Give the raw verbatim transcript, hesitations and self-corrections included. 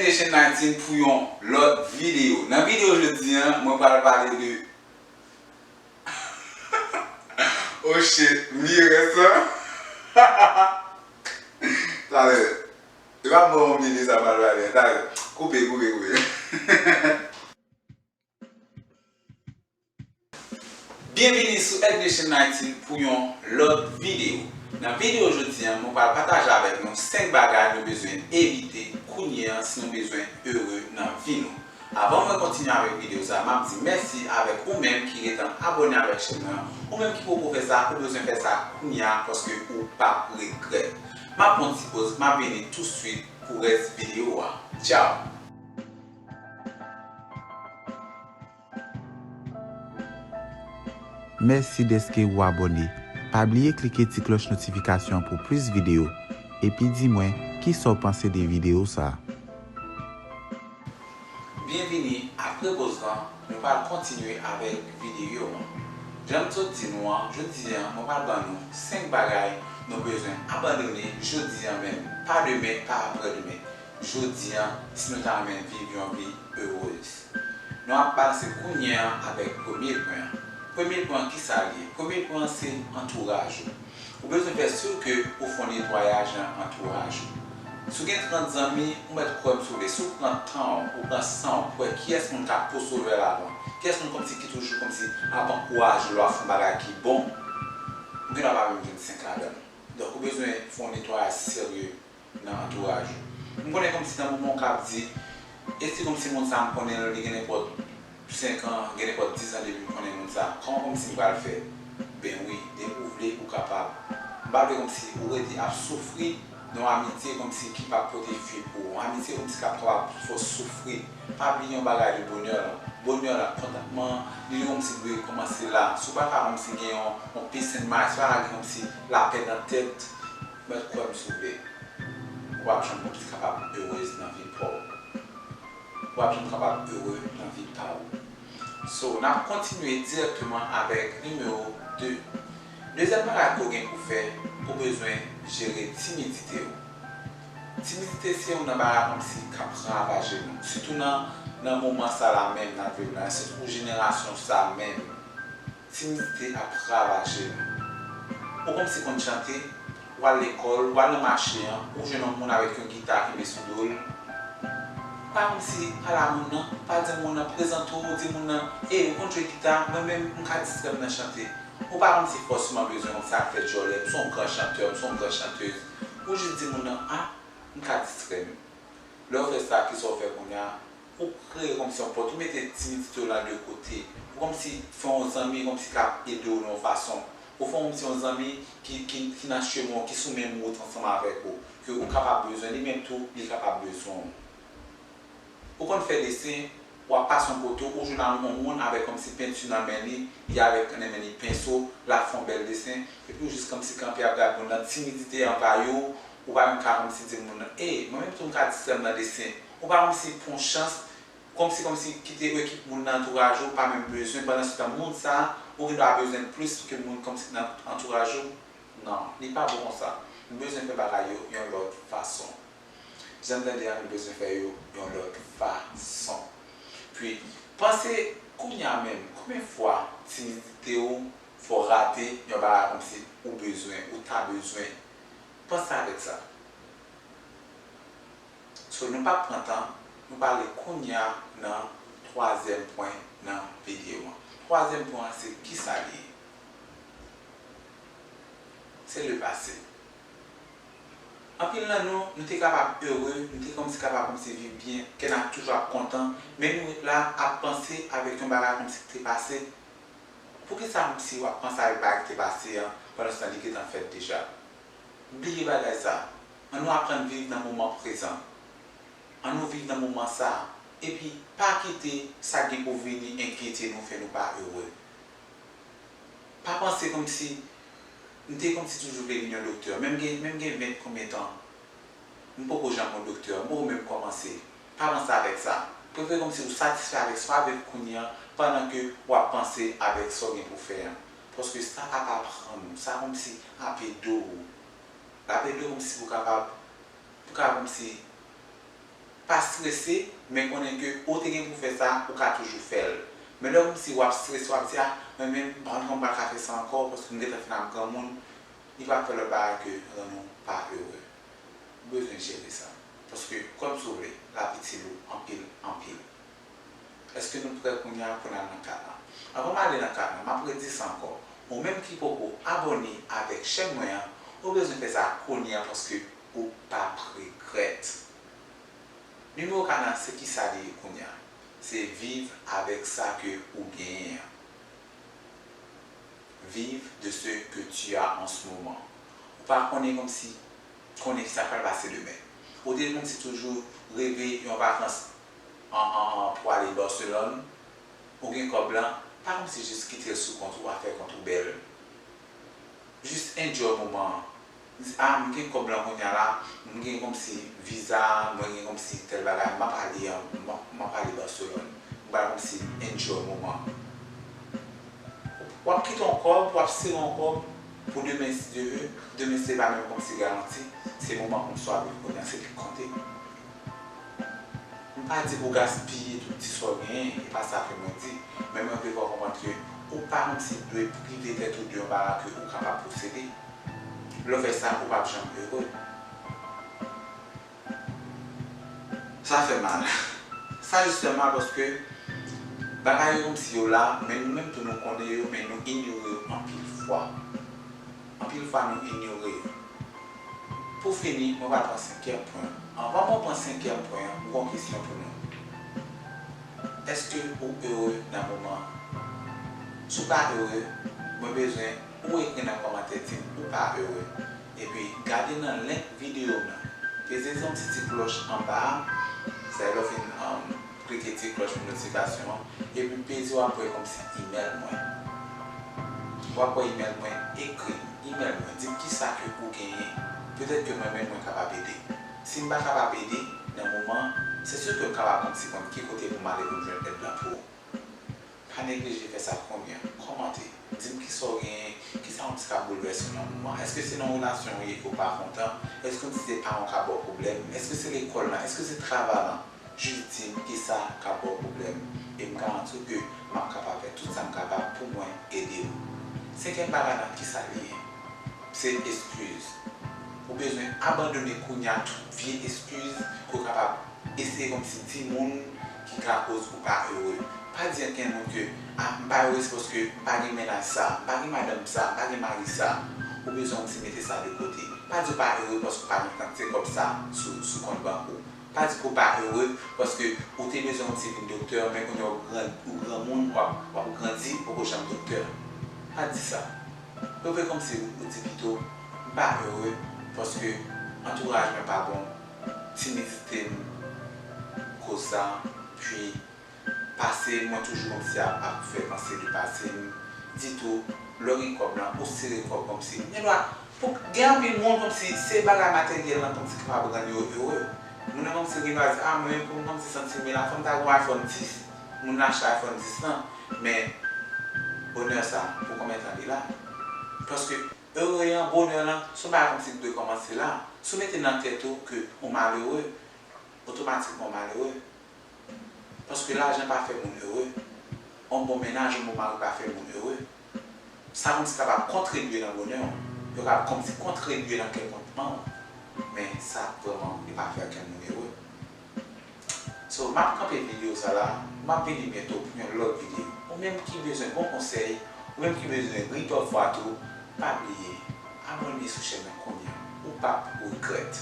Nation nineteen pou yon lòt videyo. Nan videyo jodi a, mwen pral pale de Oh shit, m bliye rès lan. Talè. E pa mwen m bliye de sa m pral pale. Talè. Koupe, koupe, koupe. Byenvini sou Egg Nation nineteen pou yon lòt videyo. Nan videyo jodi a, mwen pral pataje avèk nou senk bagay nou bezwen evite kounye a si nou bezwen ere nan vi nou. Avan mwen kontinye avèk videyo sa, m ap di mèsi avèk ou menm ki gentan abòne avèk chèn nan. Ou menm ki poko fè sa, ou bezwen fè sa kounye a paske ou p ap regrèt. M ap pran ti poz, m ap vini touswit pou rès videyo a. Tchao! Mèsi dèske ou abòne. Pa bliye klike ti klòch notifikasyon an pou plis videyo. Epi di mwen, kisa w panse de videyo sa a? Byenvini, apre poz lan, nou pral kontinye avèk videyo an. Jan m sot di nou an, jodi a, mwen pral ban nou senk bagay nou bezwen abandone jodi a menm, pa demen, pa aprè demen. Jodi a, si nou ta renmen viv yon vi erez. Nou ap pase kounye a avèk premye pwen an. Premye pwen an, kisa l ye? Premye pwen an se antouraj ou. Ou bezwen fè si ke ou fè yon netwayaj nan antouraj ou. Si w gen trant zanmi, ou mèt kwè m si w vle, si w pran tan w, ou pran san w pou wè kiyès moun k ap pouse w vè lavan, kiyès moun kòmsi ki toujou kòmsi ap ankouraje w lè w ap fè yon bagay ki bon, ou gendwa pa menm jwenn senk ladan l. Donk, ou bezwen fè yon netwayaj serye nan antouraj ou. M konnen kòmsi nan moman w ka ap di, e si kòmsi moun sa a m konnen l, li gen nenpòt senk an, gen nenpòt dis an depi m konnen moun sa a, kòman kòmsi m pral fè? Ben wi, depi w vle, ou kapab. M pa vle kòmsi ou rete ap soufri nan yon amitye kòmsi ki p ap pote fwi pou ou, yon amitye kòmsi k ap kapab fè w soufri. Pa bliye yon bagay de bonè lan. Bonè lan, kontantman an, li kòmsi dwe kòmanse la. Si w pa ka kòmsi gen yon, yon peace in mind, si w pa ka gen kòmsi lapè nan tèt, mèt kwè m si w vle, ou p ap janm kòmsi kapab erez nan vi pa w. Ou p ap janm kapab ere nan vi pa w. So, n ap kontinye dirèkteman avèk nimewo de. Dezyèm bagay ke w gen pou fè, ou bezwen jere timidite w. Timidite se youn nan bagay kòmsi k ap ravaje nou. Sitou nan, nan moman sa la menm n ap viv la, sitou pou jenerasyon sa menm. Timidite ap ravaje nou. Ou kòmsi konn chante, w al lekòl, w al nan mache an, ou jwenn yon moun avèk yon gita kenbe sou do l. Pa kòmsi pale a moun nan, pa di moun nan, prezante w, di moun nan, ey, ou konn jwe gita, mwen menm, m ka distrè m nan chante. Ou pa kòmsi fòseman bezwen kòmsi al fè djòlè, m se yon gran chantè, m se yon gran chantèz. Ou jis di moun nan, a, m ka distrè m. Lè w fè sa, kisa w fè kounye a? Ou kreye kòmsi yon pòt, ou mete timidite w lan de kote. Ou kòmsi fè yon zanmi kòmsi k ap ede w nan yon fason. Ou fè kòmsi yon zanmi ki, ki, ki nan chemen w, ki sou menm wout ansanm avèk ou. Ke ou kapab bezwen li, menm tou, li kapab bezwen w. Ou konn fè desen, w ap pase yon kote, ou jwenn yon moun avèk kòmsi penti nan men li, li avèk nan men li penso, l ap fè yon bèl desen, epi ou jis kòmsi kanpe ap gade moun nan, timidite anvayi w, ou pa menm ka kòmsi di moun nan, ey, mwen menm tou m ka distrè m nan desen. Ou pa kòmsi pran yon chans, kòmsi, kòmsi kite ekip moun nan antouraj ou, pa menm bezwen, pandan se tan moun sa a, ou gendwa bezwen l plis ke moun kòmsi nan antouraj ou. Non, li pa bon konsa. Nou bezwen fè bagay yo yon lòt fason. Jan n tande a, nou bezwen fè yo yon lòt fason. Pi, panse kounye a menm, konbyen fwa timidite w fè w rate yon bagay kòmsi ou bezwen, ou ta bezwen. Panse avèk sa. So, nou p ap pran tan, nou prale kounye a nan twazyèm pwen nan videyo an. Twazyèm pwen an, se kisa l ye? Se le passé. Anpil nan nou, nou te kapab ere, nou te kòmsi kapab kòmsi viv byen, kè n ap toujou ap kontan, men nou ret la ap panse avèk yon bagay kòmsi ki te pase. Poukisa kòmsi w ap panse avèk bagay ki te pase an, pandan se tan li gentan fèt deja? Bliye bagay sa. Ann nou aprann viv nan moman prezan. Ann nou viv nan moman sa a. Epi, pa kite sa k gen pou vini enkyete nou, fè nou pa ere. Pa panse kòmsi, m te kòmsi toujou vle vin yon doktè. Men m gen, men m gen ven konbyen tan. M poko janm yon doktè, m poko menm kòmanse. Pa panse avèk sa. Prefere kòmsi ou satisfè avèk sa w ap viv kounye a, pandan ke w ap panse avèk sa w gen pou fè an. Paske sa ap aprann ou, sa kòmsi ap ede w. L ap ede w kòmsi pou w kapab, pou w kapab kòmsi pa strese, men konnen ke ou te gen pou fè sa, ou ka toujou fè l. Men lè kòmsi w ap strese, w ap di, "A, mwen menm, m pa konn kòman m pral ka fè sa ankò, paske m gentan fin ap granmoun," li pral fè lòt bagay ke rann ou pa ere. Ou bezwen jere sa. Paske, kòm si w vle, l ap itil ou anpil, anpil. Èske nou prè kounye a pou n al nan kat lan? Anvan m ale nan kat lan, m ap redi sa ankò. Ou menm ki poko abòne avèk chèn mwen an, ou bezwen fè sa kounye a paske ou p ap regrèt. Nimewo kat lan, se kisa li ye kounye a? Se viv avèk sa ke ou genyen an. Vive de ce que tu as en ce moment. Ou pa konnen kòmsi, konnen ki sa k pral pase demen. Ou te kòmsi toujou reve yon vakans an, an, an, pou ale Barcelone. Ou gen kòb lan, pa kòmsi jis kite l sou kont ou, afè kont ou bèl. Jis enjoy moman an. Di, "A, m gen kòb lan kounye a la, m gen kòmsi viza, mwen gen kòmsi tèl bagay, m ap ale an, m ap, m ap ale Barcelone." M pral kòmsi enjoy moman an. W ap kite yon kòb, w ap sere yon kòb pou demen, si Dye ve. Demen, se pa menm kòmsi garanti, se moman kòmsi w ap viv kounye a, se ki konte. M pa di pou w gaspiye tout ti sa w genyen, e pa sa ke mwen di, men mwen vle fè w konprann ke ou pa kòmsi dwe prive tèt ou de yon bagay ke ou kapab posede. Lè w fè sa, ou p ap janm ere. Sa fè mal. Sa jis fè mal paske bagay yo kòmsi yo la, men nou menm tou nou konnen yo, men nou inyore yo anpil fwa. Anpil fwa nou inyore yo. Pou fini, mwen pral pran senkyèm pwen an. Anvan mwen pran senkyèm pwen an, mwen gen yon kesyon pou nou. Èske ou ere nan moman an? Si w pa ere, mwen bezwen ou ekri nan kòmantè di m ou pa ere. Epi gade nan link videyo m nan. Peze yon ti, ti klòch anba a. Sa lè w fin, um, klike ti klòch pou notifikasyon an. Epi peze w ap wè kòmsi email mwen. W ap wè email mwen, ekri m, email mwen, di m kisa ke ou genyen. Petèt ke mwen menm mwen kapab ede. Si m pa kapab ede nan moman an, se si ke m kapab kòmsi konn ki kote pou m ale pou m jwenn èd lan pou ou. Pa neglije fè sa kounye a. Kòmante. Di m kisa w genyen, kisa w santi k ap boulvèse w nan moman an. Èske se nan relasyon w ye ke w pa kontan? Èske w santi se paran w k ap ba w pwoblèm? Èske se lekòl lan? Èske se travay lan? Jis di m kisa k ap ba w pwoblèm, e m garanti w ke m ap kapab fè tout sa m kapab pou mwen ede w. Senkyèm bagay lan, kisa li ye? Se eskiz. Ou bezwen abandone kounye a tout vye eskiz ke w kapab eseye kòmsi di moun ki ka koz ou pa ere. Pa di ankenn moun ke, "A, m pa ere se paske m pa gen mennaj sa, m pa gen madanm sa, m pa gen mari sa." Ou bezwen kòmsi mete sa de kote. Pa di w pa ere paske w pa gen kantite kòb sa sou, sou kont bank ou. Pa di ke w pa ere paske ou te bezwen yon ti vin doktè, men kounye a w gran, ou granmoun, w ap, w ap grandi, ou poko janm doktè. Pa di sa. Yo vle kòmsi ou di pito, "M pa ere paske antouraj mwen pa bon, timidite m koz sa, pi pase m, mwen toujou kòmsi ap, ap fè panse de pase m." Di tou, lè w gen kòb lan, ou sere kòb kòmsi. Gen dwa, pou, gen anpil moun kòmsi se bagay materyèl lan kòmsi kapab rann yo ere. Moun nan kòmsi gen dwa di, "A, mwen, pou m kòmsi santi m byen la, fò m ta gen yon iPhone dis." Moun nan achte iPhone dis lan, men bonè sa, pou konbyen tan li la? Paske ere an, bonè lan, se yon bagay kòmsi ki dwe kòmanse la. Si w mete nan tèt ou ke ou malere, otomatikman w malere. Paske lajan pa fè moun ere. Yon bon mennaj, yon bon mari pa fè moun ere. Sa kòmsi kapab kontribye nan bonè w. Yo kapab kòmsi kontribye nan kè kontantman w. Men sa vrèman, li pa fè okenn moun ere. So, m ap kanpe videyo sa la, m ap vini byento pou yon lòt videyo. Ou menm ki bezwen bon konsèy, ou menm ki bezwen ri pafwa tou, pa bliye abòne sou chèn nan kounye a. Ou p ap regrèt.